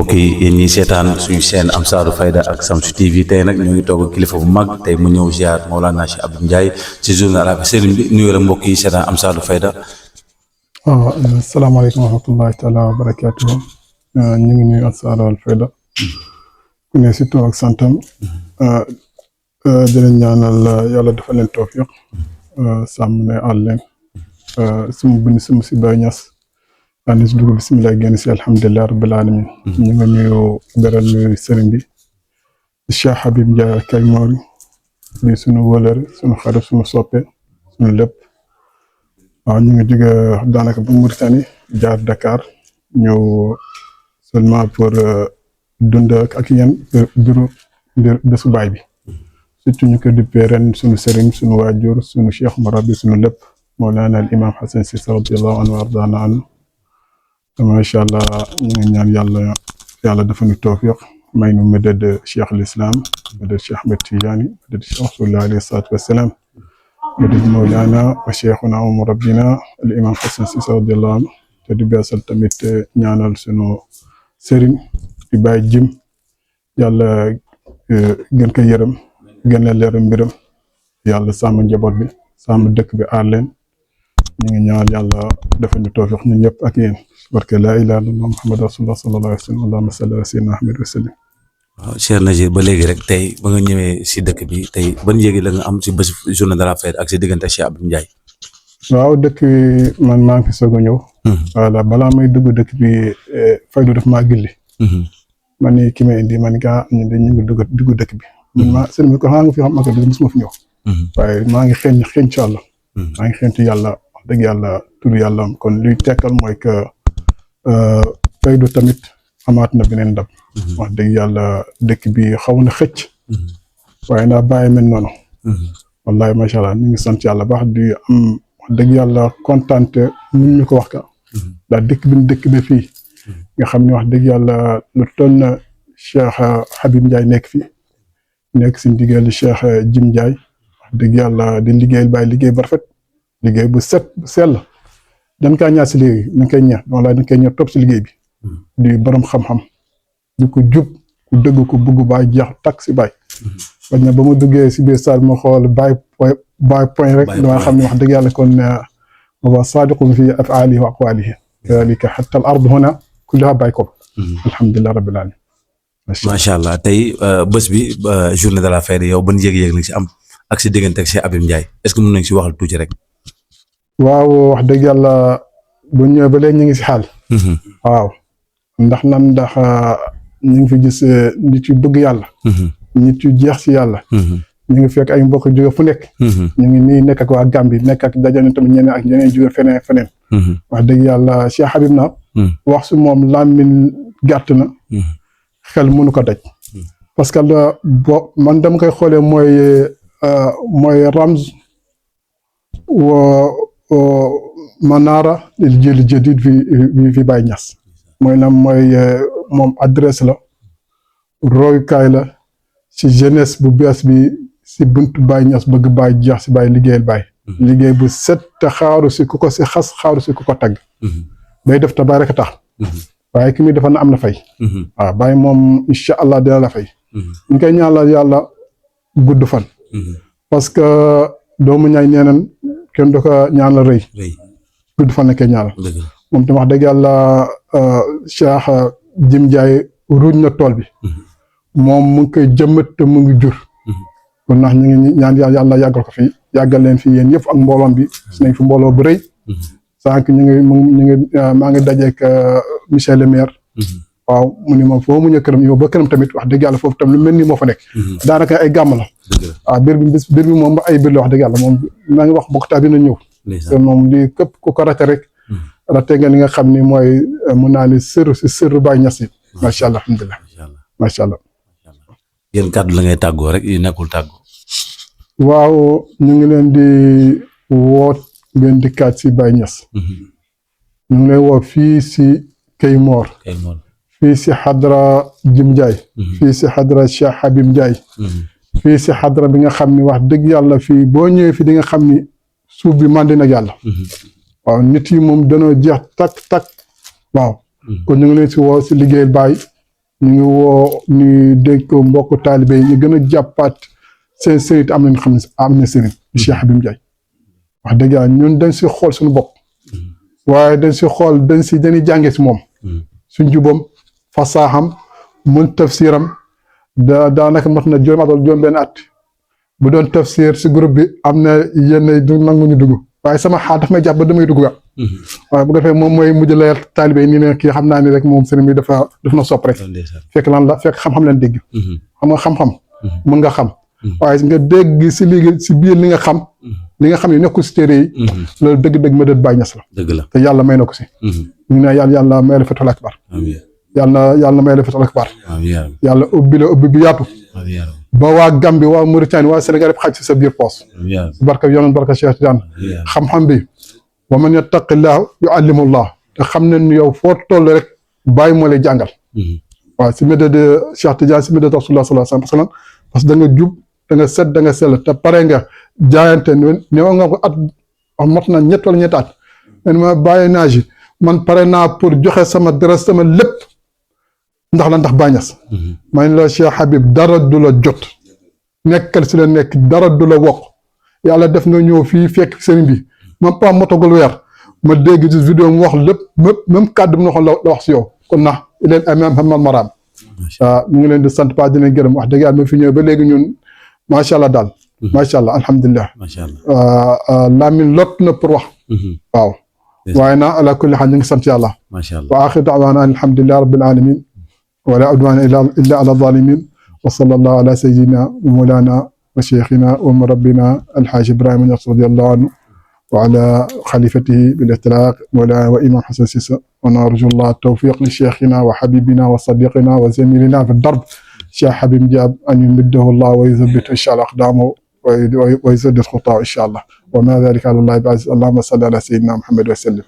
mbokk yi yéen ñi seetaan suñu chaîne Amsatou Fayda ak Shamsu TV tey nag ñoo ngi toog ak kilifa bu mag tey mu ñëw ziar Mawlana Cheikh Abdou Ndiaye ci journée arabe sëriñ bi nuyu la mbokk yi seetaan Amsatou Fayda. waaw asalaamaaleykum wa rahmatullahi taala wa barakaatuhu ñu ngi nuyu Amsatou Fayda ku ne si tur ak santam di leen ñaanal yàlla dafa leen tawfiq sàmm ne àll leen sumu bind sumu si Baay Ñas ani si dugg bisimilah génn si alhamdulilah rabbil alamin ñu ngi nuyu beral nuyu sëriñ bi Cheikh Habib Ndiaye ak kay moori di sunu wëlëre sunu xarit sunu soppe sunu lépp waaw ñu ngi jóge daanaka ba Mauritanie jaar Dakar ñëw seulement pour dund ak yéen biru bésu baay bi surtout ñu ko duppee ren sunu sëriñ sunu waajur sunu cheikh marabi sunu lépp Mawlana al imam Hassan Cissé radiyallahu anhu wa ardana anhu macha allah ñu ngi ñaan yàlla dafa ñu tawfiq may nu mëdëd cheikh al islam mëdëd cheikh Ahmed Tidiane mëdëd cheikh rasulullah alayhi salaatu wassalaam mëdëd Mawlana wa cheikhuna wa murabbina al imam Hassan Cissé radiyallahu anhu te di beesal tamit ñaanal sunu sëriñ di bàyyi jim yàlla gën ko yërëm gën a leeral mbiram yàlla sàmm njaboot bi sàmm dëkk bi aar leen ñu ngi ñaan yàlla dafa ñu tawfiq ñun ñëpp ak yéen barke laa ilaaha illallah muhammad rasulullah sallallahu alayhi wa sallam allahumma salli ala sayyidina Ahmad wa sallim. waaw Cheikh Nazir ba léegi rek tey ba nga ñëwee si dëkk bi tey ban yéegi la nga am si bés journée de la fête ak si diggante Cheikh Abdou Ndiaye. waaw dëkk bi man maa ngi fi soog a ñëw. voilà balaa may dugg dëkk bi faydu daf maa gilli. man ni ki may indi man gaa ñu ngi dugg dëkk bi. man maa sëñ bi ko xanaa nga fi xam ak dëgg mosuma fi ñëw. waaye maa ngi xeeñ ci yàlla. maa ngi xeeñ ci yàlla wax dëgg yàlla tur yàlla kon luy tekkal mooy que faydu tamit amaat na beneen ndam. wax dëgg yàlla dëkk bi xaw na xëcc. waaye naa bàyyi mel noonu. wallahi macha allah ñu ngi sant yàlla baax di am wax dëgg yàlla kontaante mun ñu ko wax ka. ndax dëkk bi fii. nga xam ne wax dëgg yàlla lu toll na Cheikh Habib Ndiaye nekk fii. nekk si ndigal Cheikh Jim Ndiaye wax dëgg yàlla di liggéeyal bàyyi liggéey bu rafet liggéey bu set bu sell dañ kaa ñaar si liggéey dañ koy ñaar wala dañ koy ñaar topp si liggéey bi di borom xam-xam di ko jub ku dëgg ko bëgg baay jeex takk si baay bañ na ba ma duggee si biir salle ma xool baay point rek dama xam ne wax dëgg yàlla kon wa saadiqun fi afaalihi wa aqwaalihi kadalika hatta al ardu huna kulluha baay ko alhamdulilah rabbil alamin macha allah tey bés bi journée de la fête yow ban yëg-yëg lañ si am ak si diggante ak Cheikh Habib Ndiaye est-ce que mën nañ si waxal tuuti rek. waaw wax dëgg yàlla bu ñëwee ba léegi ñu ngi si xaal. waaw ndax ñu ngi fi gis nit yu bëgg yàlla. nit yu jeex si yàlla. ñu ngi fekk ay mbokk jóge fu nekk. ñu ngi nii nekk ak waa Gambie nekk ak dajale tamit ñeneen ak ñeneen jóge feneen. wax dëgg yàlla Cheikh Habib na wax su moom làmmiñ gàtt na. xel mënu ko daj parce que man dama koy xoolee mooy ramz wa manara lil jil jadid fi Baye Niass mooy moom adresse la royukaay la si jeunesse bu bees bi si buntu Baye Niass bëgg Baye jeex si Baye liggéeyal Baye liggéey bu set te xaaru si ku ko si xas xaaru si ku ko tagg day def te Baye rek a tax waaye ki muy defoon na am na fay. waaw Baye moom incha allah dina la fay. ñu koy ñaanal yàlla gudd fan. parce que doomu ñaay neeneen kenn du ko ñaanal rëy. gudd fan la koy ñaanal. moom tam wax dëgg yàlla Cheikh Jim Ndiaye ruuj na tool bi. moom mu ngi koy jëmmat te mu ngi jur. kon ndax ñu ngi ñaan yàlla yàggal ko fi yàggal leen fi yéen yëpp ak mbooloom bi gis nañ fi mbooloo bu rëy. sànq maa ngi dajeeg monsieur le maire. waaw mu ni ma foo mu ñëw këram yow ba këram tamit wax dëgg yàlla foofu tam lu mel ni moo fa nekk. daanaka ay gàmm la. waaw biir bi moom ay biir la wax dëgg yàlla moom maa ngi wax bokk bi na ñëw. te moom lii képp ku ko rate rek. rate nga li nga xam ni mooy mun naa ni sër Baye Niass yi. macha allah alhamdulilah macha allah. yéen kàddu la ngay tàggoo rek yu nekkul tàggoo. waaw ñu ngi leen di woot. ngeen dikkaat si Baye Niass. ñu ngi lay woo fii si Kaymoor. fii si xadra Jim Ndiaye. fii si xadra Cheikh Habib Ndiaye. fii si xadra bi nga xam ni wax dëgg yàlla fii boo ñëwee fii di nga xam ni suuf bi màndi na yàlla. waaw nit yi moom danoo jeex takk. waaw kon ñu ngi leen si woo si liggéeyal Baye ñu ngi woo ñu dénk ko mbokku taalibe yi ñu gën a jàppaat seen sëriñ te am nañu xam ne am na sëriñ Cheikh Habib Ndiaye wax dëgg yàlla ñun dañ si xool suñu bopp waaye dañ si xool dañuy jàngee si moom suñ jubam fasaaxam mun tafsiram daanaka mat na juróom at wala juróom benn at bu doon tafsir si groupe bi am na yenn du nangu ñu dugg waaye sama xaar daf may jàpp ba damay dugg waaye bu ko defee moom mooy mujj leer taalibe yi nii ne kii xam naa ni rek moom sëriñ bi daf na sopp rek fekk lan la fekk xam-xam leen dégg xam nga xam-xam mun nga xam waaye nga dégg si liggéey si biir li nga xam ne nekkul si téere yi loolu dëgg-dëgg ma dët bàyyi ñas la dëgg la te yàlla may na ko si ñu ne yàlla may la fatul akbar yàlla may la fatul akbar yàlla ubbi la ubbi bi yaatu ba waa Gambie waa Mauritanie waa Sénégal yëpp xaj si sa biir poos barka yonen barka Cheikh Tidiane xam-xam bi wa man yattaqillah yuallimullah te xam ne ni yow foo toll rek bàyyi moo lay jàngal waaw si méthode de Cheikh Tidiane si méthode Rasulullah sallallahu alayhi wa sallam parce que da nga jub da nga set da nga sell te pare nga jaayante ne nga ko at mot na ñett wala ñetti at men ma bàyyi naa ji man pare naa pour joxe sama dara sama lépp ndax la ndax bàññas man la Cheikh Habib dara du la jot nekkal si la nekk dara du la wokk yàlla def nga ñëw fii fekk sëriñ bi même pas motogul weer ma dégg ci vidéo mu wax lépp même kàddu mu waxoon la wax si yow kon na leen amam xamal maraam waaw ñu ngi leen di sant pas dina gërëm wax dëgg yàlla ma fi ñëw ba léegi ñun macha allah daal macha allah alhamdulilah laamin lot na pour wax waaw waaye na ala kulli xaal ñu ngi sant yàlla wa axir daawaana alhamdulilah rabbil alamin wala udwana illa ala zalimin wa sallallahu ala sayyidina wa mawlana wa cheikhina wa murabbina alxaaj Ibrahima Niass radiyallahu anhu وعلى خليفته بالاطلاق مولانا وإمام حسن سيسى ونرجو الله التوفيق لشيخنا وحبيبنا وصديقنا وزميلنا في الدرب شيخ حبيب جاب أن يمده الله ويثبت إن شاء الله أقدامه ويسدد خطاه إن شاء الله وما ذلك على الله بعزيز اللهم صل على سيدنا محمد وسلم